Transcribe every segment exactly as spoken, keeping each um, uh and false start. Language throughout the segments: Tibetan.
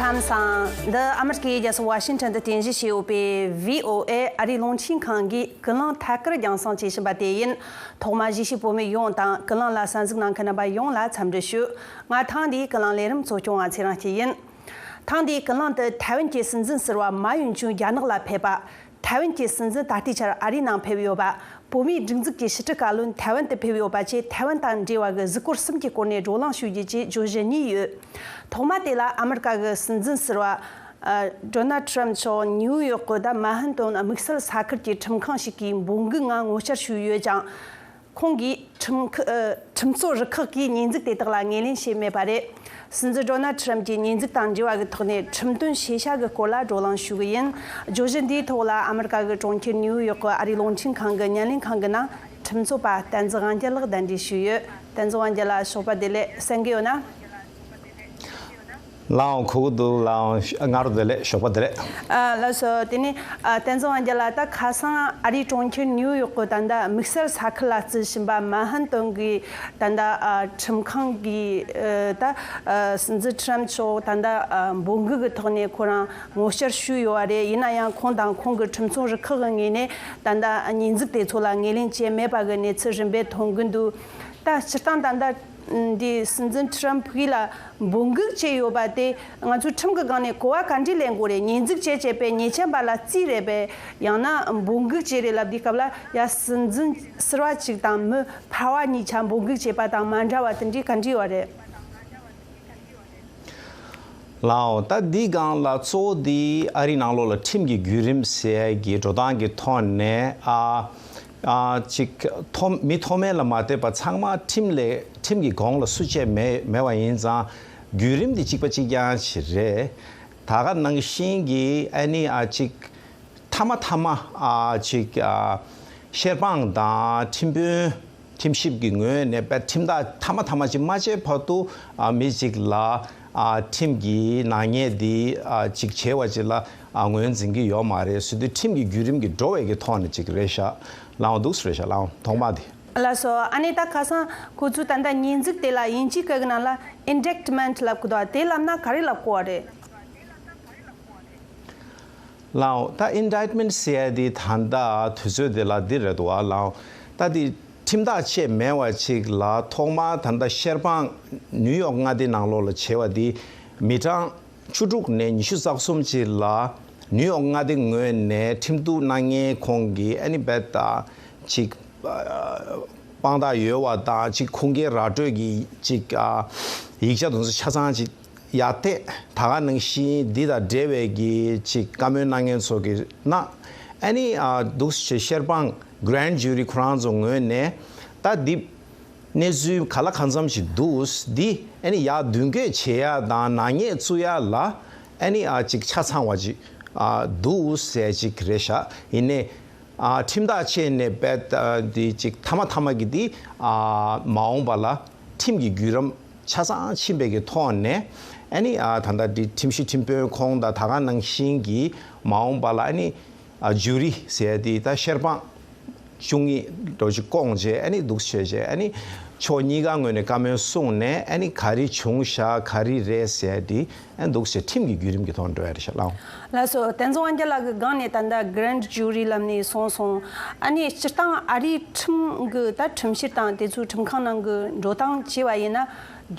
ལམ་སང་། འདི་ཨ་མི་རི་ཀའི་རྒྱལ་ས་ཝ་ཤིང་ཊོན་དུ་རྟེན་གཞི་བྱས་ཡོད་པའི་བྷི་ཨོ་ཨེ་ཨ་རིའི་རླུང་འཕྲིན་ཁང་གིས་ཀུན་གླེང་ཐད་ཀར་རྒྱང་སྲིང་བྱེད་བཞིན་པ་དེ་ཡིན། ཐོག་མར་གཞིས་བྱེས་བོད་མི་ཡོངས་དང་ཀུན་གླེང་ལ་གསན་གཟིགས་གནང་མཁན་རྣམ་པ་ཡོངས་ལ་འཚམས་འདྲི་ཞུ། ང་ཐེངས་འདིའི་ཀུན་གླེང་ལས་རིམ་གཙོ་སྐྱོང་བ་ཚེ་རིང་སྐྱིད་ཡིན། ཐེངས་འདིའི་ཀུན་གླེང་དུ་ཐའེ་ཝན་གྱི་སྲིད་འཛིན་ཟུར་པ་མཱ་ཡུན་ཅུན་རྒྱ་ནག་ལ་ཕེབས་པ། ཐའེ་ཝན་གྱི་སྲིད་འཛིན་ད་ལྟའི་ཆར་ཨ་རིའི་ནང་ཕེབས་ཡོད་པ། བོད་མིའི་སྒྲིག་འཛུགས་ཀྱི་ཕྱི་དྲིལ་བཀའ་བློན་ཐའེ་ཝན་དུ་ཕེབས་ཡོད་པ་བཅས་ཐའེ་ཝན་དང་འབྲེལ་བ་གི་གཟིགས་སྐོར་གསུམ་གྱི་སྐོར་ནས་བགྲོ་གླེང་ཞུ་རྒྱུ་བཅས་བརྗོད་གཞི་གཉིས་ཡོད། ཐོག་མ་དེ་ལ་ཨ་མི་རི་ཀ་གི་སྲིད་འཛིན་ཟུར་པ། ཨ། ཌོ་ནལ་ཊམ་མཆོག་ནིའུ་ཡོག་གི་ད་མན་ཧན་ཏོན་དམིགས་བསལ་ས་ཁུལ་གྱི་ཁྲིམས་ཁང་ཞིག་གི་འབོད་འགུག་ངང་ངོ་བཤར་ཞུས་ཡོད་ཅིང་། ཁོང་གིས་ཁྲིམས་ཁུ- ཨ། ཁྲིམས་རྩོད་རུ་ཁག་གིས་ཉེས་འཛུགས་དེ་དག་ལ་ངོས་ལེན་བྱས་མེད་པ་རེད། སྲིད་འཛིན་ཌོ་ནལ་ཊམ་གྱི་ཉེས་འཛུགས་དང་འབྲེལ་བ་གི་ཐོག་ནས་ཁྲིམས་དོན་ཤེས་བྱ་གི་སྐོར་ལ་བགྲོ་གླེང་ཞུ་གི་ཡིན། བརྗོད་གཞི་འདིའི་ཐོག་ལ་ཨ་མི་རི་ཀ་གི་གྲོང་ཁྱེར་ནིའུ་ཡོག་གི་ཨ་རིའི་རླུང་འཕྲིན་ཁང་གི་བརྙན་ལེན་ཁང་གི་ནང་ཁྲིམས་རྩོད་པ་བསྟན་འཛིན་དབང་རྒྱལ་ལགས་གདན་འདྲེན་ཞུས་ཡོད། བསྟན་འཛིན་དབང་རྒྱལ་ལགས་ཞོགས་པ་བདེ་ལེགས། གསན་གྱི་ཡོད་ན། ལགས་འོང་། གོ་གི་འདུག་ལགས་འོང་། སྔ་དྲོ་བདེ་ལེགས། ཞོགས་པ་བདེ་ལེགས། ཨ། ལགས་སོ། དེ་ནས། ཨ། བསྟན་འཛིན་དབང་རྒྱལ་ལགས། ད་ཁ་སང་ཨ་རིའི་གྲོང་ཁྱེར་ནིའུ་ཡོག་གི་ད་ལྟ་དམིགས་བསལ་ས་ཁུལ་ལ་བརྩིས་ཟིན་པ་མན་ཧན་ཏོན་གྱི་ད་ལྟ། ཨ། ཁྲིམས་ཁང་གིས། ཨ། ད། ཨ། སྲིད་འཛིན་ཊམ་མཆོག་ད་ལྟ། ཨ། འབོད་འགུག་གི་ཐོག་ནས་ཁོ་རང་ངོ་བཤར་ཞུས་ཡོད་པ་རེད། ཡིན་ན་ཡང་ཁོང་དང་ཁོང་གི་ཁྲིམས་རྩོད་རུ་ཁག་གི་ངོས་ནས་ད་ལྟ་ཉེས་འཛུགས་དེ་ཚོ་ལ་ངོས་ལེན་བྱས་མེད་པ་གི་གནས་ཚུལ་རིམ་པས་ཐོན་གྱི་འདུག་ད་སྤྱིར་བཏང་ད་ལྟ་འདི་སྲིད་འཛིན་ཊམ་ཕུ་ལ་འབོད་འགུག་བྱས་ཡོད་པ་དེ་ང་ཚོའི་ཁྲིམས་ཀྱི་སྒང་ནས་གོ་བ་ག་འདྲས་ལེན་དགོས་རེད། ཉེས་འཛུགས་བྱས་བྱས་པའི་ཉེས་ཅན་པ་ལ་རྩིས་རེད་པས། ཡང་ན་འབོད་འགུག་བྱས་རེད་ལབ་དུས་སྐབས་ལ་ཡ་སྲིད་འཛིན་ཟུར་པ་གཅིག་དང་མི་ཕལ་པ་གཉིས་ཆ་འབོད་འགུག་བྱས་པ་དང་མ་འདྲ་བ་དེ་འདྲས་ག་འདྲས་ཡོད་རེད། ལགས་འོང་། ད་འདི་སྒང་ལ་གཙོ་བོ་འདི་ཨ་རིའི་ནང་ལོགས་ལ་ཁྲིམས་ཀྱི་བརྒྱུད་རིམ་ཟེར་གྱི་འགྲོ་སྟངས་ཀྱི་ཐོག་ནས། ཨ། ཨ། ཅིག་ཐོག་མི་ཐོག་མེད་ལ་མ་ལྟོས་པ་ཚང་མ་ཁྲིམས་ལས་ཁྲིམས་ཀྱི་གོང་ལ་སུ་བཅས་མེད་མེད་པ་ཡིན་ཙང་བརྒྱུད་རིམ་འདི་གཅིག་པ་གཅིག་རྐྱང་ཞིག་རེད། ད་ག་ནང་བཞིན་གྱི་ཨ་ནི། ཨ། ཅིག་མཐའ་མ་མཐའ་མ། ཨ། ཅིག་ཨ། ཤེར་པང་དང་ཁྲིམས་དཔོན། ཁྲིམས་ཞིབ་ཀྱི་ངོས་ནས་དཔེ་ཁྲིམས་ཐག་མཐའ་མ་མཐའ་མ་ཅིག་མ་བཅད་བར་དུ། ཨ། མི་གཅིག་ལ། ཨ། ཁྲིམས་ཀྱི་ནག་ཉེས་འདི། ཨ། ཅིག་བྱས་པ་ཅིག་ལ། ཨ། ངོས་འཛིན་གྱི་ཡོད་མ་རེད་ཟེར་དུས་ཁྲིམས་ཀྱི་བརྒྱུད་རིམ་གྱི་འགྲོ་བའི་གི་ཐོག་ནས་ཅིག་རེད་ཤག་ལགས་འོང་། འདུག་སེ་རེད་ཤག་ལགས་འོང་། ཐོག་མ་དེ། ལགས་སོ། ཨ་ནི་ད་ཁ་སང་ཁོ་ཚོས་ད་ལྟ་ཉེས་འཛུགས་དེ་ལ་དབྱིན་ཇིའི་སྐད་ཀྱི་ནང་ལ་ཨིན་ཌིག་མེན་ཊི་ལབ་གི་འདུག་དེ་ལབ་ན་ག་རེ་ལབ་དགོས་པ་རེད། ལགས་འོང་། ད་ཨིན་ཌིག་མེན་ཊི་ཟེར་ཡ་དེ་ད་ལྟ་དུས་ཚོད་དེ་ལ་འདི་རེད་འདུག་བ། ལགས་འོང་། ད་དེ་ཁྲིམས་ཐག་བཅད་མེད་པ་ཅིག་ལ་ཐོག་མར་ད་ལྟ་ཤེར་པང་ནིའུ་ཡོག་མངའ་སྡེ་ནང་ལོགས་ལ་བྱས་པ་དེ་མི་གྲངས་བཅུ་དྲུག་ནས་ཉི་ཤུ་རྩ་གསུམ་ཅིག་ལ་ནིའུ་ཡོག་མངའ་སྡེ་ངོས་ནས་ཁྲིམས་གཏུག་གནང་མཁན་ཁོང་གི་ཨ་ནི་རྦད་དེ་ཅིག་དཔང་རྟགས་ཡོད་པ་དང་ཅིག་ཁུངས་སྐྱེལ་ར་སྤྲོད་ཀྱི་ཅིག་ཡིག་ཆ་དེ་ཚོ་ཆ་ཚང་ཅིག་ཡར་ཐེག་ད་ག་ནང་བཞིན་འདི་དང་འབྲེལ་བའི་གི་ཅིག་བཀའ་མོལ་གནང་མཁན་ཚོ་གི་ནང་ཨ་ནི། ཨ། འདུག་སེ་ཤེར་པང་གྷི་རན་ཌི་ཇུ་རི་ཁོ་རང་ཚོ་ངོས་ནས་ད་འདི་གནས་ཚུལ་ག་ལ་གང་འཚམ་ཞིག་འདུག་འདི་ཨ་ནི་ཡར་མདུན་སྐྱོད་བྱེད་ཡ་དང་ནག་ཉེས་བཙུགས་ཡ་ལ་ཨ་ནི། ཨ། ཅིག་ཆ་ཚང་བ་ཅིག་ཨ། འདུག་ཟེར་ཅིག་རེད་ཤག་ཡིན་ནའི། ཨ། ཁྲིམས་ཐག་བཅད་ནས་རྦད་དེ་ཅིག་མཐའ་མ་མཐའ་མ་གི་དེ། ཨ། མ་འོངས་པ་ལ་ཁྲིམས་ཀྱི་བརྒྱུད་རིམ་ཆ་ཚང་ཕྱིན་པའི་གི་ཐོག་ནས་ཨ་ནི། ཨ། ད་ལྟ་དེ་ཁྲིམས་ཞིབ་ཁྲིམས་དཔོན་ཁོང་དང་ད་ག་ནང་བཞིན་གྱི་མ་འོངས་པ་ལ་ཨ་ནི། ཨ། ཇུ་རི་ཟེར་དེ་ད་ཤེར་པང་བཅུ་གཉིས་འདྲ་ཅིག་བསྐོངས་བྱས་ཨ་ནི་འདུག་བྱས་བྱས་ཨ་ནི་ཕྱོགས་གཉིས་ཀ་ངོས་ནས་བཀའ་མོལ་གསུངས་ནས་ཨ་ནི་ག་རེ་བྱུང་ཤག་ག་རེ་རེད་ཟེར་དེ། ཨ། འདུག་སེ་ཁྲིམས་ཀྱི་བརྒྱུད་རིམ་གྱི་ཐོག་འགྲོ་ཡ་རེད་ཤག་ལགས། ལགས་སོ། བསྟན་འཛིན་དབང་རྒྱལ་ལགས་ཀྱི་སྒང་ནས་ད་ལྟ་གྷི་རན་ཌི་ཇུ་རི་ལབ་ནས་གསུངས་སོང་། ཨ་ནི་སྤྱིར་བཏང་ཨ་རིའི་ཁྲིམས་ཀྱི་ད་ཁྲིམས་བཤེར་དང་དེ་ཚོའི་ཁྲིམས་ཁང་ནང་གི་འགྲོ་སྟངས་བྱས་པ་ཡིན་ན་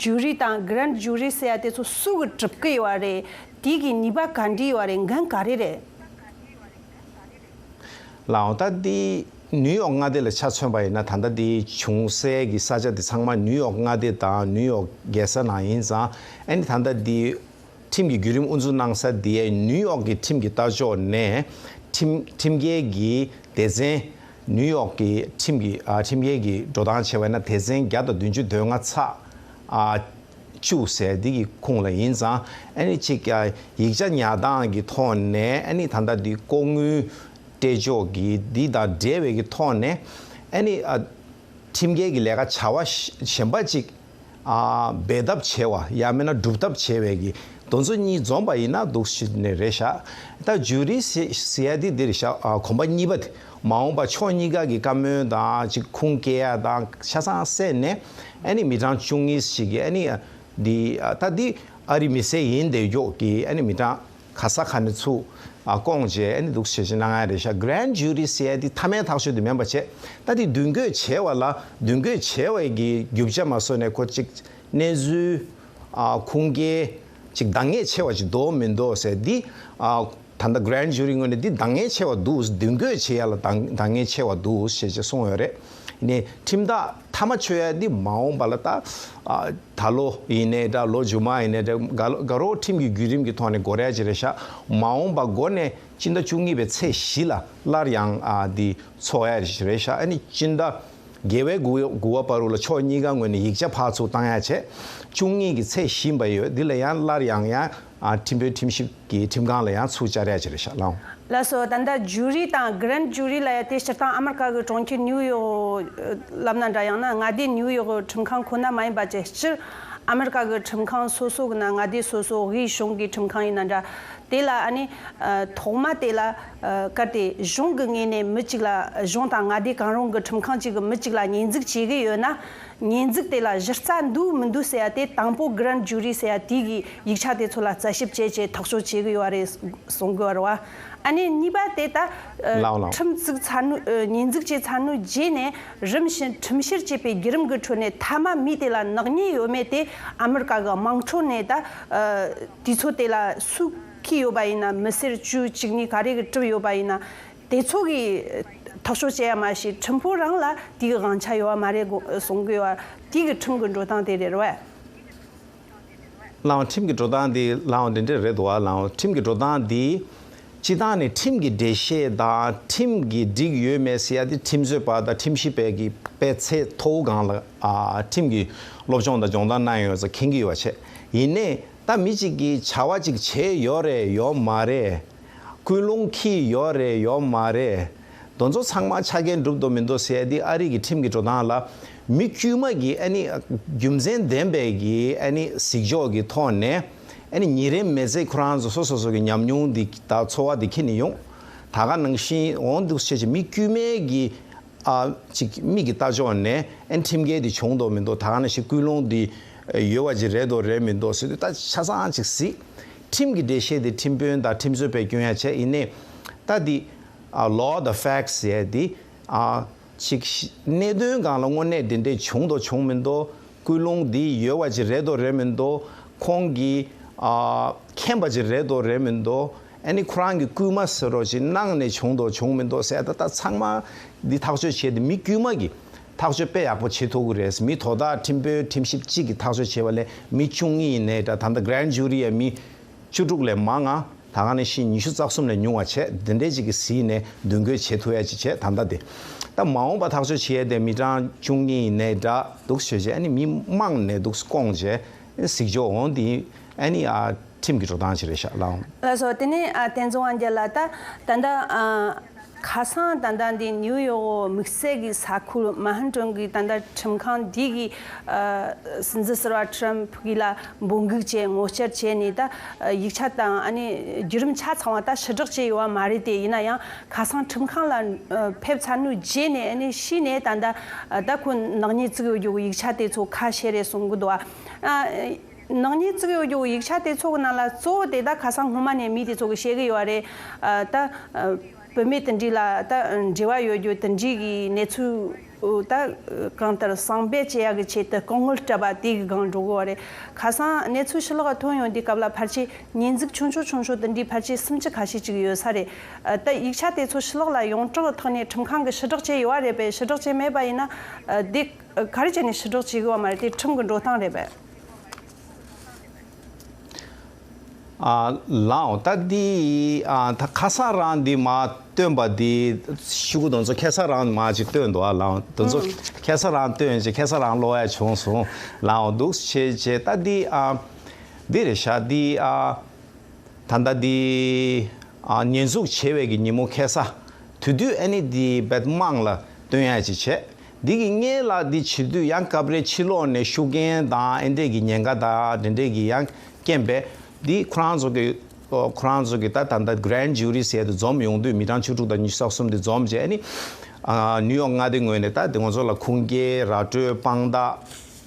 ཇུ་རི་དང་གྷི་རན་ཌི་ཇུ་རི་ཟེར་ཡ་དེ་ཚོ་སུ་གིས་གྲུབ་ཀྱི་ཡོད་རེད། དེ་གི་ནུས་པ་ག་འདྲས་ཡོད་རེད། འགན་ག་རེ་རེད། ལགས་འོང་། ད་འདི་ནིའུ་ཡོག་མངའ་སྡེ་ལ་ཆ་མཚོན་པ་ཡིན་ན་ད་ལྟ་འདི་བྱུང་སའི་གི་ས་ཆ་འདི་ཚང་མ་ནིའུ་ཡོག་མངའ་སྡེ་དང་ནིའུ་ཡོག་རྒྱལ་ས་ནང་ཡིན་ཙང་ཨ་ནི་ད་ལྟ་འདི་ཁྲིམས་ཀྱི་བརྒྱུད་རིམ་དབུ་འཛུགས་གནང་ས་འདི་ནིའུ་ཡོག་གི་ཁྲིམས་ཀྱི་ལྟ་ཕྱོགས་ནས་ཁྲིམས་ཁྲིམས་འགལ་གྱི་སྡེ་ཚན། ནིའུ་ཡོག་གི་ཁྲིམས་ཀྱི། ཨ། ཁྲིམས་འགལ་གྱི་འགྲོ་སྟངས་བྱས་པ་ཡིན་ན་སྡེ་ཚན་བརྒྱ་དང་བདུན་ཅུ་དོན་ལྔ་ཚེག་ཨ། བཅུ་ཟེར་འདི་གི་ཁུངས་ལ་ཡིན་ཙང་ཨ་ནི་ཅིག་ཨ། ཡིག་ཆ་ཉར་སྟངས་ཀྱི་ཐོག་ནས་ཨ་ནི་ད་ལྟ་འདི་ལྐོག་དངུལ་སྤྲད་ཕྱོགས་ཀྱི་འདི་དང་འབྲེལ་བའི་གི་ཐོག་ནས་ཨ་ནི། ཨ། ཁྲིམས་འགལ་གྱི་ལས་ཀ་བྱ་བ་གཞན་པ་ཅིག་ཨ། འབད་ཐབས་བྱས་པ་ཡང་མིན་ན་སྒྲུབ་ཐབས་བྱས་པའི་གི་དོན་ཚན་གཉིས་འཛོམས་པ་ཡིན་ན་འདུག་སེ་ནས་རེད་ཤག་ད་ཇུ་རི་ཟེར་ཟེར་ཡ་དེ་འདི་རེད་ཤག་ཨ། གོམ་པ་གཉིས་པ་དེ་མ་འོངས་པ་ཕྱོགས་གཉིས་ཀ་གི་བཀའ་མོལ་དང་ཅིག་ཁུངས་སྐྱེལ་ཡ་དང་ཆ་ཚང་བསྲེས་ནས་ཨ་ནི་མི་གྲངས་བཅུ་གཉིས་ཤིག་གི་ཨ་ནི་འདི། ཨ། ད་འདི་ ཨ་རི་མི་སེར་ཡིན་བསྡད་ཀྱོག་གི་ཨ་ནི་མི་གྲངས་ག་ས་ག་ནས་ཚུར་ཨ་བསྐོངས་བྱས་ཨ་ནི་འདུག་བྱས་བྱས་གནང་ཡ་རེད་ཤག Grand Jury ཟེར་ཡ་དེ་མཐའ་མའི་ཐག་གཅོད་དེ་མིན་པ་བྱས། ད་དེ་མདུན་སྐྱོད་བྱས་པ་ལ་མདུན་སྐྱོད་བྱས་པའི་གི་རྒྱུ་ཆ་མ་བཟོ་ནས་ཁོ་གཅིག་གནས་ཚུལ་ཨ་ཁུངས་སྐྱེལ་གཅིག་འདང་ངེས་ཆེ་བ་ཅིག་འདུག་མི་འདུག་ཟེར་འདི་ཨ་ད་ལྟ་Grand Jury ངོས་ནས་འདི་འདང་ངེས་ཆེ་བ་འདུག་མདུན་སྐྱོད་བྱེད་ཡ་ལ་འདང་འདང་ངེས་ཆེ་བ་འདུག་ཞེས་ཅིག་གསུངས་ཡོད་རེད། ནས་ཁྲིམས་ཐག་མཐའ་མ་ཆོད་ཡ་འདི་མ་འོངས་པ་ལ་ད་ཨ་ད་ལོ་ཡིན་ནའི་འདྲ་ལོ་མཇུག་མ་ཡིན་ནའི་འདྲ་དགའ་དགའ་རོགས་ཁྲིམས་ཀྱི་བརྒྱུད་རིམ་གྱི་ཐོག་ནས་འགོར་ཡ་ཅིག་རེད་ཤག་མ་འོངས་པ་འགོ་ནས་སྤྱི་ཟླ་བཅུ་གཉིས་པའི་ཚེས་བཞི་ལ་སླར་ཡང་ཨ་འདི་ཚོགས་ཡ་རེད་ཤག་ཨ་ནི་སྤྱི་ཟླ་བརྒྱད་པའི་དགུ་དགུ་པ་བར་དུ་ལ་ཕྱོགས་གཉིས་ཀ་ངོས་ནས་ཡིག་ཆ་ཕར་ཚུར་བཏང་ཡ་བྱས། བཅུ་གཉིས་ཀྱི་ཚེས་བཞི་པ་ཡོད་འདི་ལ་ཡང་སླར་ཡང་ཡང་ཨ་ཁྲིམས་དཔོན་ཁྲིམས་ཞིབ་ཀྱི་ཁྲིམས་ཁང་ལ་ཡང་ཚུར་བཅར་ཡ་ཅིག་རེད་ཤག་ལགས། ལགས་སོ། ད་ལྟ་ཇུ་རི་དང་Grand Jury ལབ་ཡ་དེ་སྤྱིར་བཏང་ཨ་མི་རི་ཀ་གི་གྲོང་ཁྱེར་ནིའུ་ཡོག་ལབ་ན་འདྲ་ཡང་ན་མངའ་སྡེ་ནིའུ་ཡོག་གི་ཁྲིམས་ཁང་ཁོ་ན་མ་ཡིན་པ་བཅས་སྤྱིར་ཨ་མི་རི་ཀ་གི་ཁྲིམས་ཁང་སོ་སོ་གི་ན་མངའ་སྡེ་སོ་སོ་དབུས་གཞུང་གི་ཁྲིམས་ཁང་ཡིན་ན་འདྲ། དེ་ལ་ཨ་ནི་ཐོག་མ་དེ་ལ་གལ་ཏེ་གཞུང་གི་ངོས་ནས་མི་གཅིག་ལ་གཞུང་དང་མངའ་སྡེ་གང་རུང་གི་ཁྲིམས་ཁང་གཅིག་གི་མི་གཅིག་ལ་ཉེས་འཛུགས་བྱེད་ཀྱི་ཡོད་ན། ཉེས་འཛུགས་དེ་ལ་གཞི་རྩ་འདུག་མི་འདུག་ཟེར་ཡ་དེ་དང་པོ་Grand Jury ཟེར་ཡ་དེ་གི་ཡིག་ཆ་དེ་ཚོ་ལ་རྩད་ཞིབ་བྱས་བྱས་ཐག་གཅོད་བྱེད་ཀྱི་ཡོད་རེད་གསུང་གི་ཡོད་རེད་བ། ཨ་ནི་གཉིས་པ་དེ་ད་ལའོ་ལའོ། ཁྲིམས་བཙུགས་ཚར་ནོ་ཉེས་འཛུགས་བྱས་ཚར་ནོ་རྗེས་ནས་རིམ་བཞིན་ཁྲིམས་བཤེར་བྱས་པའི་བརྒྱུད་རིམ་གྱི་ཁྲོད་ནས་མཐའ་མ་མི་དེ་ལ་ནག་ཉེས་ཡོད་མེད་དེ་ཨ་མི་རི་ཀ་གི་དམངས་ཁྲོད་ནས་ད་དུས་ཚོད་དེ་ལ་སུ་འཁྱེར་ཡོད་པ་ཡིན་ན་མི་སེར་བཅུ་གཅིག་གཉིས་ག་རེ་གི་གྲུབ་ཡོད་པ་ཡིན་ན། དེ་ཚོ་གིས་ཐག་གཅོད་བྱེད་ཡ་མ་ཞིག་ཁྲིམས་དཔོན་རང་ལ་དེའི་དབང་ཆ་ཡོད་བ་མ་རེད་གསུང་གི་ཡོད་བ། དེ་གི་ཁྲིམས་ཀྱི་འགྲོ་སྟངས་དེ་རེད་བས། ལའོ་ཁྲིམས་ཀྱི་འགྲོ་སྟངས་དེ་ལའོ་འདི་འདྲ་རེད་འདུག་བ། ལའོ་ཁྲིམས་ཀྱི་འགྲོ་སྟངས་དེ་སྤྱི་བཏང་ནས་ཁྲིམས་ཀྱི་འགྲེལ་བཤད་དང་ཁྲིམས་ཀྱི་འགྲིག་ཡོད་མེད་ཟེར་ཡ་དེ་ཁྲིམས་རྩོད་པ་དང་ཁྲིམས་ཞིབ་པའི་གི་དཔེ་ཚད་མཐོ་བོ་སྒང་ལ་ཨ་ཁྲིམས་ཀྱི་སློབ་སྦྱོང་དང་སྦྱོང་བརྡར་གནང་ཡོད་ཙང་མཁྱེན་གྱི་ཡོད་པ་བྱས། ཡིན་ནའི་ད་མི་གཅིག་གིས་བྱ་བ་གཅིག་བྱས་ཡོད་རེད་ཡོད་མ་རེད། ཀུན་སློང་འཁྱེར་ཡོད་རེད་ཡོད་མ་རེད། དེ་ཚོ་ཚང་མ་ཆ་རྐྱེན་འགྲུབ་འདུག་མི་འདུག་ཟེར་ཡ་འདི་ཨ་རི་གི་ཁྲིམས་ཀྱི་འགྲོ་སྟངས་ལ་མི་དཀྱུས་མ་གི་ཨ་ནི་རྒྱུ་མཚན་ལྡན་པའི་གི་ཨ་ནི་གཟིགས་ཕྱོགས་ཀྱི་ཐོག་ནས་ཨ་ནི་ཉིན་རེའི་མི་ཚེ་ཁོ་རང་ཚོ་སོ་སོ་སོ་གི་ཉམས་མྱོང་འདི་དང་འཚོ་བ་འདི་འཁྱེར་ནས་ཡོང་། ད་ག་ནང་བཞིན་འོང་འདུག་བྱས་ཀྱི་མི་དཀྱུས་མའི་གི་ཨ་ཅིག་མིག་གི་ལྟ་ཕྱོགས་ནས་ཨན་ཁྲིམས་འགལ་འདི་བྱུང་འདུག་མི་འདུག་ད་ག་ནང་བཞིན་ཀུན་སློང་འདི་ཡོད་པ་ཅིག་རེད་འདུག་རེད་མི་འདུག་ཟེར་དུས་ད་ཆ་ཚང་ཅིག་གཟིགས། ཁྲིམས་ཀྱི་འགྲེལ་བཤད་འདི་ཁྲིམས་དཔོན་དང་ཁྲིམས་རྩོད་པས་སྐྱོན་ཡ་བྱས་ཡིན་ནའི་ད་འདི་ཨ་law the facts ཟེར་འདི་ཨ་ཅིག་གནད་དོན་སྒང་ལ་དངོས་གནས་འདི་འདྲས་བྱུང་འདུག་བྱུང་མི་འདུག་ཀུན་སློང་འདི་ཡོད་པ་ཅིག་རེད་འདུག་རེད་མི་འདུག་ཁོང་གིས་ཨ་མཁྱེན་པ་ཅིག་རེད་འདུག་རེད་མི་འདུག་ཨ་ནི་ཁོ་རང་གི་སྐུལ་མ་ཟེར་རོགས་ཅིག་གནང་ནས་བྱུང་འདུག་བྱུང་མི་འདུག་ཟེར་ད་ལྟ་ཚང་མ་འདི་ཐག་གཅོད་བྱས་ཏེ་མི་དཀྱུས་མ་གི་ཐག་གཅོད་དཔེ་ཡག་པོ་བྱེད་ཐུབ་ཀྱི་རེད། མི་དོ་བདག་ཁྲིམས་དཔོན་ཁྲིམས་ཞིབ་གཅིག་གིས་ཐག་གཅོད་བྱས་པ་ལས་མི་བཅུ་གཉིས་ཡིན་ནའི་འདྲ་ད་ལྟ་Grand Jury ཡ་མི་བཅུ་དྲུག་ལས་མང་ང་ད་ག་ནང་བཞིན་ཉི་ཤུ་རྩ་གསུམ་ལས་ཉུང་བ་བྱས་འདི་འདྲས་ཅིག་གི་གཟིགས་ནས་མདུན་སྐྱོད་བྱེད་ཐུབ་ཡ་ཅིག་བྱས་ད་ལྟ་དེ་ད་མ་འོངས་པ་ཐག་གཅོད་བྱེད་ཡ་དེ་མི་གྲངས་བཅུ་གཉིས་ཡིན་ནའི་འདྲ་འདུག་ཞུ་བྱས་ཨ་ནི་མི་མང་ནས་འདུག་སྐོང་བྱས་གཟིགས་ཕྱོགས་འོང་དེ་ཨ་ནི་ཨ་ཁྲིམས་ཀྱི་འགྲོ་སྟངས་ཅིག་རེད་ཤག་ལའོ། ལགས་སོ། དེ་ནས་ཨ་བསྟན་འཛིན་དབང་རྒྱལ་ལགས་ད་ད་ལྟ་ཨ་ཁ་སང་ད་ལྟ་འདི་ནིའུ་ཡོག་དམིགས་བསལ་གྱི་ས་ཁུལ་མན་ཧ་ཊན་གྱི་ད་ལྟ་ཁྲིམས་ཁང་འདི་གི་ཨ་སྲིད་འཛིན་ཟུར་པ་ཁྲམ་ཕུ་གི་ལ་འབོད་འགུག་བྱས་ངོ་བཅར་བྱས་ནས་ད་ཡིག་ཆ་དང་ཨ་ནི་བརྒྱུད་རིམ་ཆ་ཚང་བ་ད་ཕྱིར་བསྒྲགས་བྱས་ཡོད་པ་མ་རེད་དེ། ཡིན་ན་ཡང་ཁ་སང་ཁྲིམས་ཁང་ལ་ཨ་ཕེབས་ཚར་ནུས་རྗེས་ནས་ཨ་ནི་ཤི་ནས་ད་ལྟ་ད་ཁོ་ནག་ཉེས་བཙུགས་ཡོད་རྒྱུ་གི་ཡིག་ཆ་དེ་ཚོ་ཁ་ཕྱེ་རེད་གསུང་གི་འདུག་ཨ། ནག་ཉེས་བཙུགས་ཡོད་རྒྱུ་ཡིག་ཆ་དེ་ཚོ་གི་ནང་ལ་གཙོ་བོ་དེ་ད་ཁ་སང་སྔོན་མ་ནས་མི་དེ་ཚོ་གི་བཤད་གི་ཡོད་རེད། ཨ་ད་ཨ་བུད་མེད་དེ་འདྲ་ལ་ད་འབྲེལ་བ་ཡོད་རྒྱུ་དེ་འདྲ་གི་གནས་ཚུལ་ད་གང་ལྟར་གསང་སྦས་བྱེད་ཡག་གི་ཆེད་དུ་སྐུ་ངོ་སྤྲད་པ་དེ་གི་སྒང་འགྲོ་གི་ཡོད་རེད། ཁ་སང་གནས་ཚུལ་ཕྱི་ལོགས་ལ་ཐོན་ཡོང་དུས་སྐབས་ལ་ཕལ་ཆེར་ཉེས་འཛུགས་ཆུང་ཆུང་ཆུང་ཆུང་དེ་འདྲ་ཕལ་ཆེར་སུམ་ཅུ་ཁ་ཤས་ཅིག་ཡོད་ས་རེད། ཨ་ད་ཡིག་ཆ་དེ་ཚོ་ཕྱི་ལོགས་ལ་ཡོངས་གྲགས་ཐོག་ནས་ཁྲིམས་ཁང་གི་ཕྱིར་བསྒྲགས་བྱས་ཡོད་རེད་པས། ཕྱིར་བསྒྲགས་བྱས་མེད་པ་ཡིན་ན་ཨ་དེ་ག་རེ་བྱས་ནས་ཕྱིར་བསྒྲགས་བྱེད་གི་ཡོད་མ་རེད། དེ་ཁྲིམས་ཀྱི་འགྲོ་སྟངས་རེད་པས། ཨ་ལའོ། ད་འདི་ཨ་ད་ཁ་སང་རང་འདི་མ་བཏོན་པ་འདི་ཤུ་གུ་དེ་ཚོ་ཁ་སང་རང་མ་ཅིག་བཏོན་འདུག་ཨ་ལའོ། དེ་ཚོ་ཨང་ཁ་སང་རང་བཏོན་ཅིག་ཁ་སང་རང་ཀློག་ཡ་བྱུང་སོང་ལའོ། འདུག་བྱས་བྱས་ད་འདི་ཨ་འདི་རེད་ཤག་འདི་ཨ་ད་ལྟ་འདི་ཨ་ཉེས་འཛུགས་བྱས་པའི་གི་ཉིན་མོ་ཁ་སང་དེ་དུས་ཨ་ནི་འདི་བད་དམངས་ལ་བཏོན་ཡ་ཅིག་བྱས། འདི་གི་སྔོན་ལ་འདི་བྱེད་དུས་ཡང་སྐབས་རེ་ཕྱི་ལོགས་ནས་ཤུགས་རྐྱེན་དང་ཨེ་འདྲས་ཀྱི་ཉེན་ཁ་དང་དེ་འདྲས་ཀྱི་ཡང་རྐྱེན་པས་འདི་ཁོ་རང་ཚོ་གི་ཁོ་རང་ཚོ་གི་ད་ད་ལྟ་Grand Jury ཟེར་དུ་འཛོམས་ཡོང་དུས་མི་གྲངས་བཅུ་དྲུག་དང་ཉི་ཤུ་རྩ་གསུམ་འདི་འཛོམས་བྱས་ནི་ཨ་ནིའུ་ཡོག་མངའ་སྡེ་ངོས་ནས་ད་དེ་ང་ཚོ་ལ་ཁུངས་སྐྱེལ་ར་སྤྲོད་དཔང་རྟགས་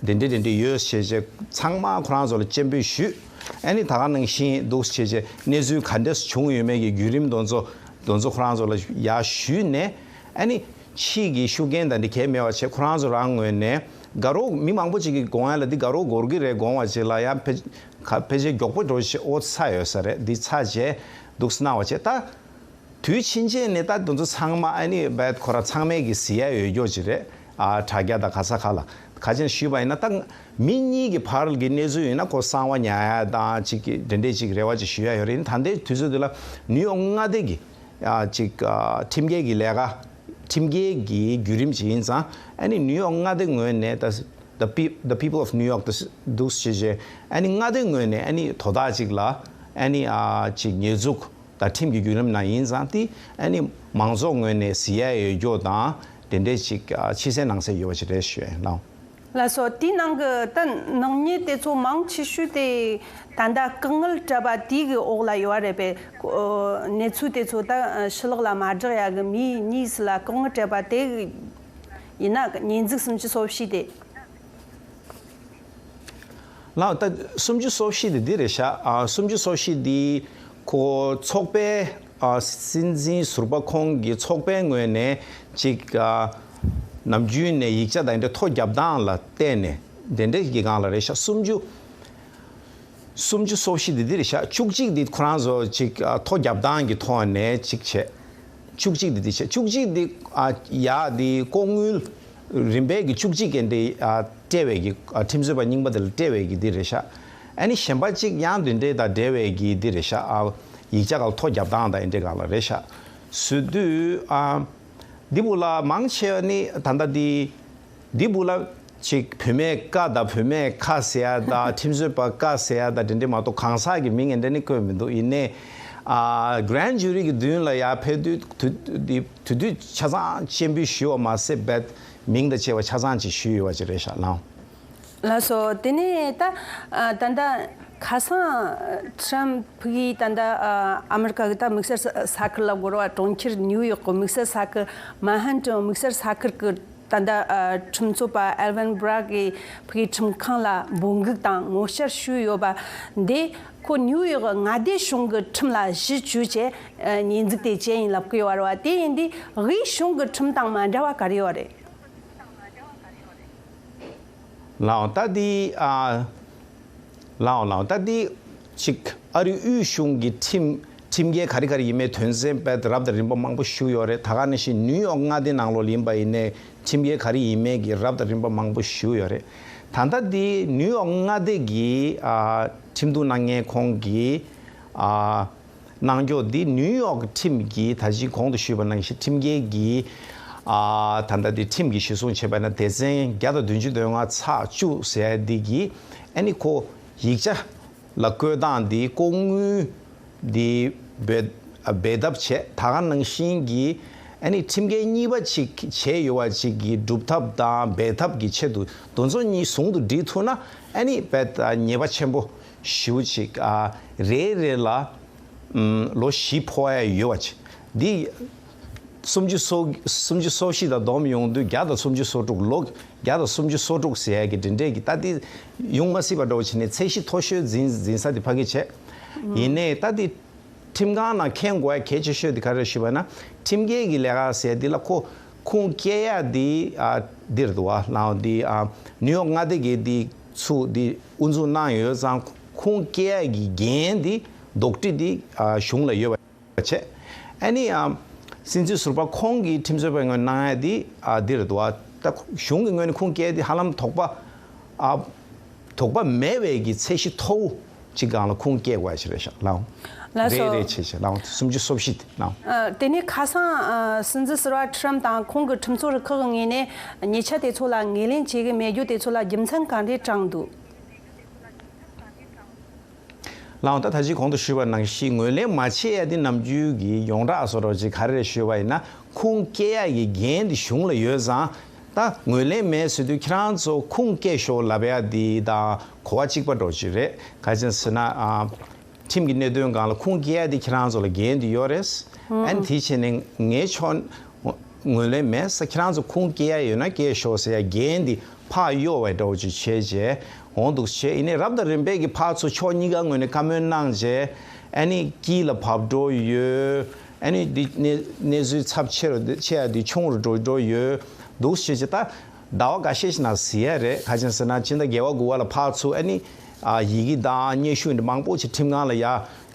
དེ་འདྲས་དེ་འདྲས་ཡོད་ཞེས་བྱས་ཚང་མ་ཁོ་རང་ཚོ་ལ་སྤྱན་འབུལ་ཞུས། ཨ་ནི་ད་ག་ནང་བཞིན་འདུག་བྱས་བྱས་གནས་ཚུལ་ག་འདྲས་བྱུང་ཡོད་མེད་ཀྱི་བརྒྱུད་རིམ་དེ་ཚོ་དེ་ཚོ་ཁོ་རང་ཚོ་ལ་ཡར་ཞུས་ནས། ཨ་ནི་ཕྱིས་ཀྱི་ཤུགས་རྐྱེན་དང་འདི་གས་མེད་པ་བྱས། ཁོ་རང་ཚོ་རང་ངོས་ནས་དགའ་རོགས་མི་མང་པོ་ཅིག་གིས་དགོངས་ཡ་ལ་འདི་དགའ་རོགས་འགོར་གི་རེད། དགོངས་པ་ཅིག་ལ་ཡང་ཕལ་ཁ་ཕལ་ཆེར་མགྱོགས་པོ་འགྲོ་ཆེ་ཨོ་ཚ་ཡོད་ས་རེད། འདི་ཚ་བྱས་འདུག་སྣང་བ་བྱས། ད་དུས་ཕྱིན་ཆད་ནས་ད་དེ་ཚོ་ཚང་མ་ཨ་ནི་བད་ཁོ་རང་ཚང་མས་ཀྱི་གཟིགས་ཡ་ཡོད་རྒྱུ་ཅིག་རེད། ཨ་དྲ་རྒྱ་དང་ག་ས་ག་ལ་ག་ཅན་ཞུས་པ་ཡིན་ན། ད་མི་གཉིས་ཀྱི་བར་གྱི་གནས་ཚུལ་ཡིན་ན་ཁོ་གསང་བ་ཉར་ཡ་དང་ཅིག་གི་དེ་འདྲས་ཅིག་རེ་བ་ཅིག་ཞུ་ཡ་ཡོད་རེད། ད་ལྟའི་དུས་ཚོད་འདི་ལ་ནིའུ་ཡོག་མངའ་སྡེ་གི་ཨ་ཅིག་ཨ་ཁྲིམས་འགལ་གྱི་ལས་ཀ་ཁྲིམས་འགལ་གྱི་བརྒྱུད་རིམ་ཅིག་ཡིན་ཙང་། ཨ་ནི་ནིའུ་ཡོག་མངའ་སྡེ་ངོས་ནས་ད་the pe- the people of New York འདུག་ཟེར་བྱས། ཨ་ནི་མངའ་སྡེ་ངོས་ནས་ཨ་ནི་དོ་བདག་ཅིག་ལ་ཨ་ནི་ཨ་ཅིག་ཉེས་འཛུགས་དང་ཁྲིམས་ཀྱི་བརྒྱུད་རིམ་ནང་ཡིན་ཙང་། དེ་ཨ་ནི་མང་ཚོགས་ངོས་ནས་གཟིགས་ཡ་ཡོད་རྒྱུ་དང་དེ་འདྲས་ཅིག་ཨ་ཕྱི་གསལ་ནང་གསལ་ཡོད་པ་ཅིག་རེད་ཞུ་ཡ་ཡིན། ལགས། ལགས་སོ། དེའི་ནང་གི་ད་ནག་ཉེས་དེ་ཚོ་མང་ཆེ་ཤོས་དེ་ད་ལྟ་བཀག་དངུལ་སྤྲད་པ་དེའི་གི་འོག་ལ་ཡོད་རེད་པས། ཨོ་གནས་ཚུལ་དེ་ཚོ་ད་ཕྱི་ལོགས་ལ་མ་བསྒྲགས་ཡ་གི་མི་གཉིས་ལ་བཀག་དངུལ་སྤྲད་པ་དེ་ཡིན་ན་ཉེས་འཛུགས་སུམ་ཅུ་སོ་བཞི་དེ། ལགས། ད་སུམ་ཅུ་སོ་བཞི་དེ་འདི་རེད་ཤག་ཨ་སུམ་ཅུ་སོ་བཞི་འདི་ཁོ་ཚོགས་པའི་ཨ་སྲིད་འཛིན་ཟུར་པ་ཁོང་གི་ཚོགས་པའི་ངོས་ནས་ཅིག་ཨ་ནམ་རྒྱུན་ནས་ཡིག་ཆ་དང་འདྲ་ཐོ་རྒྱབ་སྟངས་ལ་བལྟས་ནས་དེ་འདྲ་གི་སྒང་ལ་རེད་ཤག་སུམ་ཅུ། སུམ་ཅུ་སོ་བཞི་འདི་འདི་རེད་ཤག་བཅུ་གཅིག་འདི་ཁོ་རང་ཚོ་ཅིག་ཨ་ཐོ་རྒྱབ་སྟངས་ཀྱི་ཐོག་ནས་ཅིག་བྱས། བཅུ་གཅིག་འདི་འདི་བྱས། བཅུ་གཅིག་འདི་ཨ་ཡག་འདི་ལྐོག་དངུལ་རིམ་པས་ཀྱི་བཅུ་གཅིག་གི་འདི་ཨ་སྤྲད་པའི་གི་ཨ་ཁྲིམས་རྩོད་པ་རྙིང་པ་འདི་ལ་སྤྲད་པའི་གི་འདི་རེད་ཤག་ཨ་ནི་གཞན་པ་ཅིག་ཡང་འདི་འདྲའི་དང་འབྲེལ་བའི་གི་འདི་རེད་ཤག་ཨ་ཡིག་ཆ་ག་ལ་ཐོ་རྒྱབ་སྟངས་དང་འདི་འདྲའི་སྒང་ལ་རེད་ཤག་བཟོས་དུས་ཨ་འདི་བུ་ལ་མང་ཆེ་བ་ནི་ད་ལྟ་འདི། འདི་བུ་ལ་ཅིག་བུད་མེད་ཀ་དང་བུད་མེད་ཁ་ཟེར་ཡ་དང་ཁྲིམས་རྩོད་པ་ཀ་ཟེར་ཡ་དང་དེ་འདྲ་མ་གཏོགས་གང་ཟག་གི་མིང་འདི་འདྲ་ནི་བཀོད་མི་འདུག་ཡིན་ནའི་ཨ་གྷ་རན་ཌི་ཇུ་རི་གི་མདུན་ལ་ཡར་ཕེབས་དུས་དུས་དུས་དུས་ཆ་ཚང་སྤྱན་འབུལ་ཞུས་པ་མ་ཟད་བེད་མིང་དང་བཅས་པ་ཆ་ཚང་ཅིག་ཞུས་ཡོད་པ་ཅིག་རེད་ཤག་ལགས། ལགས་སོ། དེ་ནས་ད་ཨ་ད་ལྟ་ཁ་སང་ཁྲམ་ཕུ་གིས་ད་ལྟ་ཨ་ཨ་མི་རི་ཀ་གི་ད་དམིགས་བསལ་ས་ས་ཁུལ་ལ་གོ་ར་བ་གྲོང་ཁྱེར་ནིའུ་ཡོག་གི་དམིགས་བསལ་ས་ཁུལ་མན་ཧན་ཏོན་དམིགས་བསལ་ས་ཁུལ་གི་ད་ལྟ་ཨ་ཁྲིམས་རྩོད་པ་ཨེལ་ཝན་བྷ་རག་གིས་ཕུ་གི་ཁྲིམས་ཁང་ལ་འབོད་འགུག་དང་ངོ་བཤར་ཞུས་ཡོད་པ་འདི་ཁོ་ནིའུ་ཡོག་གི་མངའ་སྡེ་གཞུང་གི་ཁྲིམས་ལ་གཞི་བཅོལ་བྱས་ཨ་ཉེས་འཛུགས་དེ་བྱས་ཡིན་ལབ་གི་ཡོད་རེད་བ། དེ་ཡིན་དུས་དབུས་གཞུང་གི་ཁྲིམས་དང་མ་འདྲ་བ་ག་རེ་ཡོད་རེད། ལའོ་ད་འདི་ཨ། ལའོ་ལའོ་ད་འདི་ཅིག་ཨ་རི་དབུས་གཞུང་གི་ཁྲིམས་ཁྲིམས་འགལ་ག་རེ་ག་རེ་ཡིན་མིན་དོན་ཚན་བེད་རབ་དང་རིམ་པ་མང་པོ་ཞུ་ཡོད་རེད། ད་ག་ནང་བཞིན་ནིའུ་ཡོག་མངའ་སྡེ་ནང་ལོགས་ལ་ཡིན་པ་ཡིན་ནའི་ཁྲིམས་འགལ་ག་རེ་ཡིན་མིན་གྱི་རབ་དང་རིམ་པ་མང་པོ་ཞུ་ཡོད་རེད། ད་ལྟ་འདི་ནིའུ་ཡོག་མངའ་སྡེ་གི་ཨ་ཁྲིམས་གཏུག་གནང་མཁན་ཁོང་གིས་ཨ། གནང་ཕྱོགས་འདི་ནིའུ་ཡོག་གི་ཁྲིམས་ཀྱི་ད་ཅི་གོང་དུ་ཞུས་པ་ནང་བཞིན་ཁྲིམས་འགལ་གྱི་ཨ་ད་ལྟ་འདི་ཁྲིམས་ཀྱི་གཞི་བཟུང་བྱས་པ་ན་སྡེ་ཚན་བརྒྱ་དང་བདུན་ཅུ་དོན་ལྔ་ཚེག་བཅུ་ཟེར་ཡ་འདི་གི་ཨ་ནི་ཁོ་ཡིག་ཆ་ལ་བཀོད་སྟངས་འདི་ལྐོག་དངུལ་འདི་འབེལ་འབེལ་ཐབས་བྱས། ད་ག་ནང་བཞིན་གྱི་ཨ་ནི་ཁྲིམས་འགལ་གཉིས་པ་ཅིག་བྱས་ཡོད་པ་ཅིག་གི་སྒྲུབ་ཐབས་དང་འབེལ་ཐབས་ཀྱི་ཆེད་དུ་དེ་ཚོ་གཉིས་ཟུང་དུ་སྒྲིལ་ཐུབ་ན་ཨ་ནི་དཔེ་ཉེས་པ་ཆེན་པོ་ཞེ་པོ་ཅིག་ཨ་རེ་རེ་ལ། ལོ་བཞི་འཕོ་ཡ་ཡོད་པ་ཅིག་འདི་སུམ་ཅུ་སོ་སུམ་ཅུ་སོ་བཞི་དང་བསྡོམས་ཡོང་དུས་བརྒྱ་དང་སུམ་ཅུ་སོ་དྲུག་ལོ་བརྒྱ་དང་སུམ་ཅུ་སོ་དྲུག་ཟེར་ཡ་གི་འདི་འདྲས་ཀྱི་ད་འདི་ཡོང་མ་སྲིད་པ་འདྲ་བོ་བྱས་ནས་ཚད་གཞི་མཐོ་ཤོས་འཛིན་འཛིན་ས་དེ་ཕ་གི་བྱས། ཡིན་ནའི་ད་འདི་ཁྲིམས་ཁང་ནང་མཁྱེན་དགོས་ཡ་གལ་ཆེ་ཤོས་དེ་ག་རེ་ཞུས་པ་ན་ཁྲིམས་འགལ་གྱི་ལས་ཀ་ཟེར་འདི་ལ་ཁོ་ཁུངས་སྐྱེལ་ཡ་འདི་ཨ་འདིར་འདུག་བ་ལའང་འདི་ཨ་ནིའུ་ཡོག་མངའ་སྡེ་གི་འདི་ཚུ་འདི་དབུ་འཛུགས་གནང་ཡོད་ཙང་ཁུངས་སྐྱེལ་ཡ་གི་འགན་འདི་དོགས་འདྲི་འདི་ཨ་གཞུང་ལ་ཡོད་པ་བྱས། ཨ་ནི་ཨ་སྲིད་འཛིན་ཟུར་པ་ཁོང་གིས་ཁྲིམས་རྩོད་པའི་ངོས་གནང་ཡ་འདི་ཨ་འདིར་འདུག་བ། ད་གཞུང་གི་ངོས་ནས་ཁུངས་སྐྱེལ་འདི་ཧ་ལམ་དོགས་པ་ཨ་དོགས་པ་མེད་པའི་གི་ཚད་གཞི་མཐོ་བོ་ཅིག་སྒང་ལ་ཁུངས་སྐྱེལ་དགོས་ཡ་ཞིག་རེད་ཤག་ལའང་། ལགས་སོ། རེད་རེད་བྱས་བྱས་ལའང་སུམ་ཅུ་སོ་བཞི་དེ་ལའང་། ཨ་དེ་ནས་ཁ་སང་ཨ་སྲིད་འཛིན་ཟུར་པ་ཁྲི་རམ་དང་ཁོང་གི་ཁྲིམས་རྩོད་རུ་ཁག་གི་ངོས་ནས་ཉེས་ཆད་དེ་ཚོ་ལ་ངོས་ལེན་བྱེད་གི་མེད་རྒྱུ་དེ་ཚོ་ལ་རྒྱུ་མཚན་ག་འདྲས་དྲངས་འདུག་ལའང་ད་ད་ཅི་གོང་དུ་ཞུས་པ་ནང་བཞིན་ངོས་ལེན་མ་བྱེད་ཡ་དེ་ནམ་རྒྱུན་གྱི་ཡོངས་གྲགས་བཟོ་འདྲ་ཅིག་ག་རེ་རེད་ཞུས་པ་ཡིན་ན་ཁུངས་སྐྱེལ་ཡ་གི་འགན་དེ་གཞུང་ལ་ཡོད་ཙང་། ད་ངོས་ལེན་མེད་ཟེར་དུས་ཁྱེད་རང་ཚོ་ཁུངས་སྐྱེལ་ཤོག་ལབ་ཡ་དེ་དང་གོ་བ་གཅིག་པ་འདྲ་ཅིག་རེད། ག་ཅི་ཟེར་ན་ཨ་ཁྲིམས་ཀྱི་གནད་དོན་སྒང་ལ་ཁུངས་སྐྱེལ་ཡ་དེ་ཁྱེད་རང་ཚོ་ལ་འགན་དེ་ཡོད་རེད། ཨ་ནི་དེ་བྱས་ནས་ངའི་ཕྱོགས། ངོས་ལེན་མེད་ས། ཁྱེད་རང་ཚོ་ཁུངས་སྐྱེལ་ཡ་ཡོད་ན་སྐྱེལ་ཤོག་ཟེར་ཡ་འགན་འདི་ཕར་གཡོ་བའི་འདྲ་བོ་ཅིག་བྱས་རྗེས་འོང་འདུག་བྱས། ཡིན་ནའི་རབ་དང་རིམ་པས་ཀྱི་ཕར་ཚུར་ཕྱོགས་གཉིས་ཀ་ངོས་ནས་བཀའ་མོལ་གནང་རྗེས་ཨ་ནི་དཀྱིལ་ལ་བབས་འགྲོ་ཡོད། ཨ་ནི་འདི་གནས་གནས་ཚུལ་ཚབས་ཆེ་རུ་ཆེ་ཡ་འདི་ཆུང་རུ་འགྲོ་འགྲོ་ཡོད་འདུག་བྱས་རྗེས་ད་ཟླ་བ་འགའ་ཤས་ཤིག་ནང་གཟིགས་ཡ་རེད། ག་ཅན་ཟེར་ན་ཕྱི་ཟླ་བརྒྱད་པ་དགུ་པ་ལ་ཕར་ཚུར་ཨ་ནི་ཡི་གེ་དང་སྙན་ཞུ་འདི་མང་པོ་ཅིག་ཁྲིམས་ཁང་ལ་ཡ་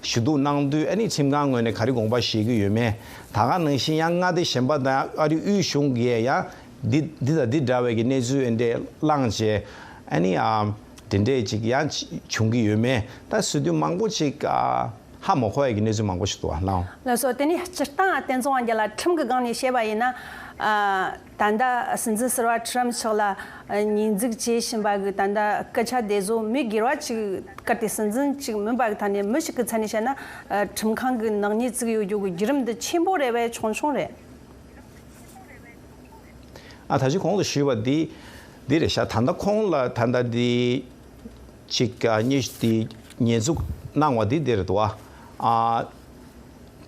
ཞུ་གཏུག་གནང་དུས་ཨ་ནི་ཁྲིམས་ཁང་ངོས་ནས་ག་རེ་དགོངས་པ་བཞེས་ཀྱི་ཡོད་མེད། ད་ག་ནང་བཞིན་ཡང་མངའ་སྡེ་གཞན་པ་དང་ཨ་རི་དབུས་གཞུང་གིས་ཡང་འདི་འདི་དང་འདི་འདྲ་བའི་གི་གནས་ཚུལ་ཨེ་འདྲས་བླངས་བྱས་ཨ་ནི་ཨ་དེ་འདྲས་ཅིག་ཡང་བྱུང་གི་ཡོད་མེད། ད་སྲིད་དོན་མང་པོ་ཅིག་ཨ་ཧ་མ་གོ་ཡ་གི་གནས་ཚུལ་མང་པོ་ཞིག་འདུག་ཨ་ལགས། ལགས་སོ། དེ་ནས་སྤྱིར་བཏང་བསྟན་འཛིན་དབང་རྒྱལ་ལགས་ཁྲིམས་ཀྱི་སྒང་ནས་བཤད་པ་ཡིན་ན། ཨ་ད་ལྟ་སྲིད་འཛིན་ཟུར་པ་ཁྲི་རམ་མཆོག་ལ་ཉེས་འཛུགས་བྱེད་བཞིན་པ་གི་ད་ལྟ་སྐད་ཆ་དེ་ཚོ་མི་སྒེར་བ་ཅིག་གལ་ཏེ་སྲིད་འཛིན་ཅིག་མིན་པ་གི་ཐད་ནས་མི་ཞིག་གི་ཚད་ནས་བཤད་ན་ཁྲིམས་ཁང་གི་ནག་ཉེས་བཙུགས་ཡོད་རྒྱུ་གི་བརྒྱུད་རིམ་འདི་ཆེན་པོ་རེད་པས་ཆུང་ཆུང་རེད། ཨ་ད་ཅི་གོང་དུ་ཞུས་པ་འདི་འདི་རེད་ཤག་ད་ལྟ་ཁོང་ལ་ད་ལྟ་འདི་ཅིག་ཉེས་འདི་ཉེས་འཛུགས་གནང་བ་འདི་འདི་རེད་འདུག་ཨ།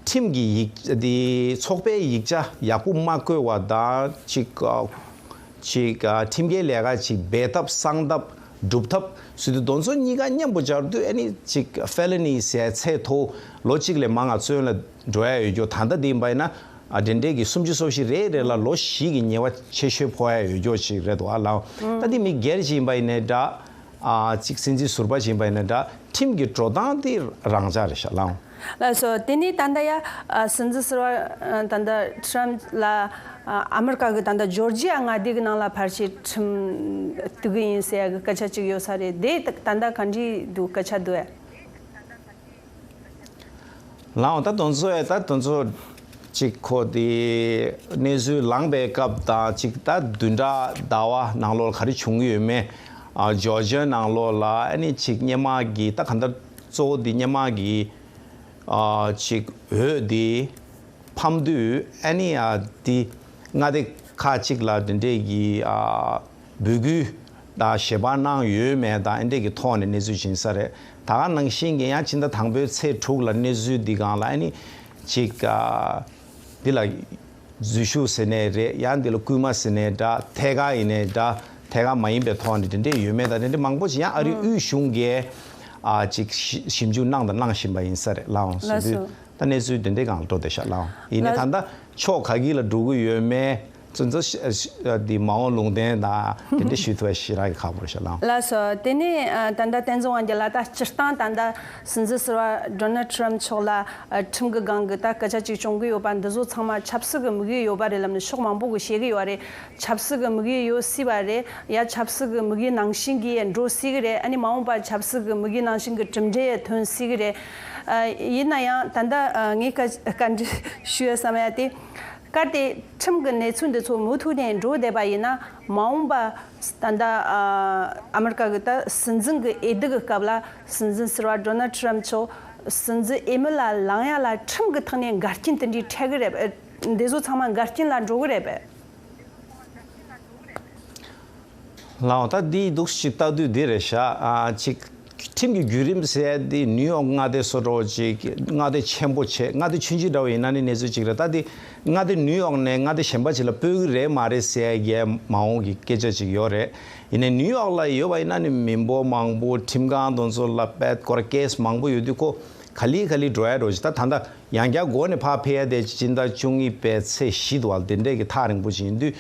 ཁྲིམས་ཀྱི་ཡིག་འདི་ཚོགས་པའི་ཡིག་ཆ་ཡག་པོ་མ་བཀོད་པ་དང་ཅིག་ཅིག་ཁྲིམས་འགལ་ལས་ཀ་ཅིག་འབད་ཐབས་གསང་ཐབས་སྒྲུབ་ཐབས་ཟེར་དུས་དེ་ཚོ་གཉིས་ཀ་མཉམ་པོ་སྦྱར་དུས་ཨ་ནི་ཅིག་ཕེ་ལ་ནི་ཟེར་ཚད་མཐོ་ལོ་གཅིག་ལས་མང་ང་བཙོན་ལ་འགྲོ་ཡ་ཡོད་རྒྱུ་ད་ལྟ་འདི་ཡིན་པ་ཡིན་ན། ཨ་དེ་འདྲས་ཀྱི་སུམ་ཅུ་སོ་བཞི་རེ་རེ་ལ་ལོ་བཞི་གི་ཉེས་པ་ཆེ་ཤོས་ཕོག་ཡ་ཡོད་རྒྱུ་ཞིག་རེད་འདུག་ཨ་ལགས། ད་འདི་མི་སྒེར་ཞིག་ཡིན་པ་ཡིན་ནའི་འདྲ། ཨ་ཅིག་སྲིད་འཛིན་ཟུར་པ་ཞིག་ཡིན་པ་ཡིན་ནའི་འདྲ། ཁྲིམས་ཀྱི་འགྲོ་སྟངས་དེ་རང་འཇགས་རེད་ཤག་ལགས། ལགས་སོ། དེ་ནས་ད་ལྟ་ཡ་ཨ་སྲིད་འཛིན་ཟུར་པ་ཨ་ད་ལྟ་ཁྲི་རམ་ལ་ཨ་ཨ་མི་རི་ཀ་གི་ད་ལྟ་ཇོར་ཇི་ཡ་མངའ་སྡེ་གི་ནང་ལ་ཕལ་ཆེར་ཁྲིམས་གཏུག་གི་ཡིན་ཟེར་ཡ་གི་སྐད་ཆ་ཅིག་ཡོད་ས་རེད། དེ་ད་ལྟ་ག་འདྲས་འདུག་སྐད་ཆ་འདུག་ཨེ། ལགས་འོང་། ད་དེ་ཚོ་ཨེ་ད་དེ་ཚོ་ཅིག་ཁོ་དེ་གནས་ཚུལ་ལངས་པའི་སྐབས་དང་ཅིག་ད་བདུན་ཕྲག་ཟླ་བ་ནང་ལོགས་ལ་ག་རེ་བྱུང་གི་ཡོད་མེད། ཨ་ཇོར་ཇི་ཡ་ནང་ལོགས་ལ་ཨ་ནི་ཅིག་སྔོན་མ་གི་ད་གང་ལྟར་གཙོ་བོ་དེ་སྔོན་མ་གི་ཨ་ཅིག་འོས་དེ་ཕམ་དུས་ཨ་ནི་ཨ་དེ་མངའ་སྡེ་ཁག་ཅིག་ལ་དེ་འདྲས་ཀྱི་ཨ་འབོད་སྐུལ་དང་ཞལ་པར་གནང་ཡོད་མེད་དང་ཨ་འདྲས་ཀྱི་ཐོག་ནས་གནས་ཚུལ་སྦྱིན་ས་རེད། ད་ག་ནང་བཞིན་གྱི་ཡང་ཕྱི་ཟླ་དང་པོའི་ཚེས་དྲུག་ལ་གནས་ཚུལ་འདི་སྒང་ལ་ཨ་ནི་ཅིག་ཨ་འདི་ལ་འཛུལ་ཞུགས་ཟེར་ནའི་རེད། ཡང་འདི་ལ་སྐུལ་མ་ཟེར་ནའི་འདྲ། ཐད་ཀར་ཡིན་ནའི་འདྲ། ཐད་ཀར་མ་ཡིན་པའི་ཐོག་ནས་དེ་འདྲས་ཡོད་མེད་དང་དེ་འདྲས་མང་པོ་ཞིག་ཡང་ཨ་རི་དབུས་གཞུང་གིས་ཨ་ཅིག་ཞིབ་ཞིབ་འཇུག་གནང་དང་གནང་བཞིན་པ་ཡིན་ས་རེད་ལགས་འོང་། ལགས་སོ། ད་གནས་ཚུལ་དེ་འདྲའི་སྒང་ལ་འགྲོ་བསྡད་ཤག་ལགས་འོང་། ཡིན་ནའི་ད་ལྟ་ཕྱོགས་ག་གི་ལ་འགྲོ་གི་ཡོད་མེད་ཚོ་ཚོ་འདི་མ་འོངས་ལུང་བསྟན་དང་དེ་འདྲ་ཞུ་ཐུབ་པ་ཞེ་དྲག་གི་ཁག་པོ་རེད་ཤག་ལགས་འོང་། ལགས་སོ། དེ་ནས་ཨ་ད་ལྟ་བསྟན་འཛིན་དབང་རྒྱལ་ལགས། ད་སྤྱིར་བཏང་ད་ལྟ་སྲིད་འཛིན་ཟུར་པ་ཌོ་ནལ་ཌི་ཊརམ་མཆོག་ལ་ཨ་ཁྲིམས་ཀྱི་སྒང་གི་ད་སྐད་ཆ་ཅིག་བྱུང་གི་ཡོད་པ་འདི་ཚོ་ཚང་མ་ཆབ་སྲིད་ཀྱི་དམིགས་ཡུལ་ཡོད་པ་རེད་ལབ་ནས་ཕྱོགས་མང་པོ་གིས་བཤད་གི་ཡོད་རེད། ཆབ་སྲིད་ཀྱི་དམིགས་ཡུལ་ཡོད་སྲིད་པ་རེད། ཡ་ཆབ་སྲིད་ཀྱི་དམིགས་ཡུལ་ནང་བཞིན་གྱི་འགྲོ་སྲིད་ཀྱི་རེད། ཨ་ནི་མ་འོངས་པ་ཆབ་སྲིད་ཀྱི་དམིགས་ཡུལ་ནང་བཞིན་གྱི་གྲུབ་འབྲས་ཐོན་སྲིད་ཀྱི་རེད། ཨ་ཡིན་ན་ཡང་ད་ལྟ་ཨ་ངས་བཀའ་བཀའ་འདྲི་ཞུ་ཡ་བསམ་ཡ་དེ། གལ་ཏེ་ཁྲིམས་ཀྱི་གནས་ཚུལ་འདི་ཚོ་མུ་མཐུད་ནས་འགྲོ་བསྡད་པ་ཡིན་ན་མ་འོངས་པ་ད་ལྟ་ཨ་ཨ་མི་རི་ཀ་གི་ད་སྲིད་འཛིན་གྱི་འོས་བསྡུ་གི་སྐབས་ལ་སྲིད་འཛིན་ཟུར་པ་ཌོ་ནལ་ཌི་ཊརམ་མཆོག་སྲིད་འཛིན་འོས་མི་ལ་ལངས་ཡ་ལ་ཁྲིམས་ཀྱི་ཐོག་ནས་འགལ་རྐྱེན་དེ་འདྲའི་འཕྲད་གི་རེད་པས། འདི་ཚོ་ཚང་མ་འགལ་རྐྱེན་ལ་འགྲོ་གི་རེད་པས། ལགས་འོང་། ད་འདི་འདུག་ཞིག་ལྟ་དུས་འདི་རེད་ཤག་ཨ་ཅིག་ཁྲིམས་ཀྱི་བརྒྱུད་རིམ་ཟེར་འདི་ནིའུ་ཡོག་མངའ་སྡེ་སོ་འདྲ་ཅིག་མངའ་སྡེ་ཆེན་པོ་བྱས་མངའ་སྡེ་ཆུང་ཆུང་འདྲ་བོ་ཡིན་ན་ནི་གནས་ཚུལ་ཅིག་རེད། ད་འདི་མངའ་སྡེ་ནིའུ་ཡོག་ནས་མངའ་སྡེ་གཞན་པ་ཅིག་ལ་སྤོས་ཀྱི་རེད་མ་རེད་ཟེར་ཡ་མ་འོངས་ཀྱི་སྐད་ཆ་ཅིག་ཡོད་རེད། ཡིན་ནའི་ནིའུ་ཡོག་ལ་ཡོད་པ་ཡིན་ན་ནི་མི་འབོར་མང་པོ་ཁྲིམས་ཁང་དེ་ཚོ་ལ་དཔེ་སྐོར་ཀེ་སི་མང་པོ་ཡོད་དུས་ཁོ་ག་ལེ་ག་ལེ་འགྲོ་ཡ་འགྲོ་ཅིག་ད་ད་ལྟ་ཡང་བསྐྱར་འགོ་ནས་ཕར་ཕེབས་ཡ་དེ་སྤྱི་ཟླ་བཅུ་གཉིས་པའི་ཚེས་བཞི་དུ་བ་དེ་འདྲས་ཀྱི་ཐག་རིང་པོ་ཅིག་ཡིན་དུས་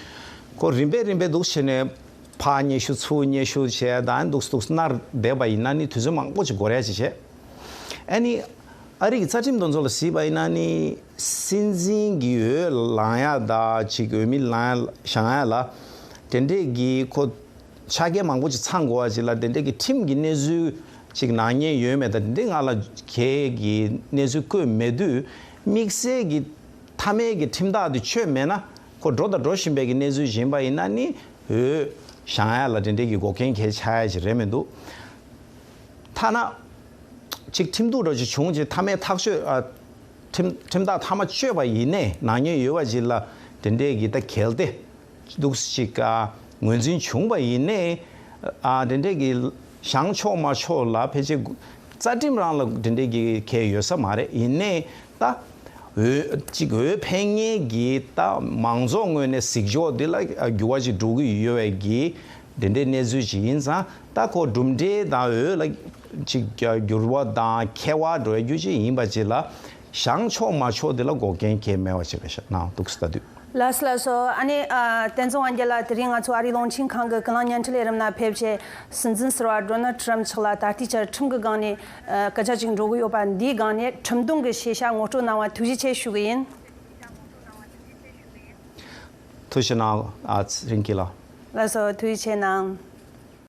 ཁོ་རིམ་པས་རིམ་པས་འདུག་བྱས་ནས་ཕར་སྙན་ཞུ་ཚུར་སྙན་ཞུ་བྱས་ད་འདུག་འདུག་མནར་བསྡད་པ་ཡིན་ན་ནི་དུས་ཚོད་མང་པོ་ཅིག་འགོར་ཡ་ཅིག་བྱས། ཨ་ནི་ཨ་རི་གི་རྩ་ཁྲིམས་དེ་ཚོ་ལ་གཟིགས་པ་ཡིན་ན་ནི་སྲིད་འཛིན་གྱི་འོས་ལངས་ཡ་ད་ཅིག་འོས་མི་ལངས་ཡ་བཞེངས་ཡ་ལ་དེ་འདྲས་ཀྱི་ཁོ་ཆ་རྐྱེན་མང་པོ་ཅིག་ཚང་དགོས་པ་ཅིག་ལ་དེ་འདྲས་ཀྱི་ཁྲིམས་ཀྱི་གནས་ཚུལ་ཅིག་ནག་ཉེས་ཡོད་མེད་དང་དེ་འདྲས་ང་ལ་གལ་གྱི་གནས་ཚུལ་བཀོད་མེད་དུས་དམིགས་བསལ་གྱི་མཐའ་མའི་གི་ཁྲིམས་ཐག་དེ་ཆོད་མེད་ན་ཁོ་འགྲོ་དང་འགྲོ་བཞིན་པའི་གི་གནས་ཚུལ་ཡིན་པ་ཡིན་ན་ནི་འོས་བཞེངས་ཡ་ལ་དེ་འདྲས་ཀྱི་འགོག་རྐྱེན་གལ་ཆགས་ཡ་ཅིག་རེད་མི་འདུག་ཐ་ན་ཅིག་ཁྲིམས་གཏུག་འདྲ་ཅིག་བྱུང་རྗེས་མཐའ་མའི་ཐག་གཅོད་ཨ་ཁྲིམས་ཁྲིམས་ཐག་མཐའ་མ་གཅོད་པ་ཡིན་ནའི་ནག་ཉེས་ཡོད་པ་ཅིག་ལ་དེ་འདྲས་ཀྱི་ད་གལ་ཏེ་འདུག་ཅིག་ཨ་ངོས་འཛིན་བྱུང་བ་ཡིན་ནའི་ཨ་དེ་འདྲས་ཀྱི་བཞེངས་ཆོག་མ་ཆོག་ལ་ཕལ་ཆེར་རྩ་ཁྲིམས་རང་ལ་དེ་འདྲས་ཀྱི་གལ་ཡོད་ས་མ་རེད། ཡིན་ནའི་ད་ འོས་གཅིག་འོས་འཕེན་མཁན་གྱི་ད་མང་ཚོགས་ངོས་ནས་གཟིགས་ཕྱོགས་འདི་ལ་འགྱུར་བ་ཅིག་འགྲོ་གི་ཡོད་པའི་གི་དེ་འདྲའི་གནས་ཚུལ་ཅིག་ཡིན་ཙང་། ད་ཁོ་གྲུབ་འབྲས་དང་འོས་ལ་ཅིག་འགྱུར་བ་དང་ཁྱད་པར་འགྲོ་ཡ་རྒྱུ་ཅིག་ཡིན་པ་ཅིག་ལ། བཞེངས་ཆོག་མ་ཆོག་འདི་ལ་འགོག་རྐྱེན་གང་ཡང་མེད་པ་ཅིག་རེད་ཤག་ན་འདུག་ཟེར་ལྟ་དུས། ལགས་སོ་ལགས་སོ། ཨ་ནི་ཨ། བསྟན་འཛིན་དབང་རྒྱལ་ལགས། དེ་རིང་ང་ཚོ་ཨ་རིའི་རླུང་འཕྲིན་ཁང་གི་ཀུན་གླེང་བརྙན་འཕྲིན་ལས་རིམ་ལ་ཕེབས་བྱས། སྲིད་འཛིན་ཟུར་པ་ཌོ་ནལ་ཊམ་ཕི་མཆོག་ལ་ད་ལྟའི་ཆར་ཁྲིམས་ཀྱི་སྒང་ནས་ཨ། སྐད་ཆ་ཅིག་འགྲོ་གི་ཡོད་པ་འདིའི་སྒང་ནས་ཁྲིམས་དོན་གྱི་ཤེས་བྱ་ངོ་སྤྲོད་གནང་བ་ཐུགས་རྗེ་ཆེ་ཞུ་གི་ཡིན། ཐུགས་རྗེ་གནང་། ཨ། ཚེ་རིང་སྐྱིད་ལགས། ལགས་སོ། ཐུགས་རྗེ་ཆེ་གནང་།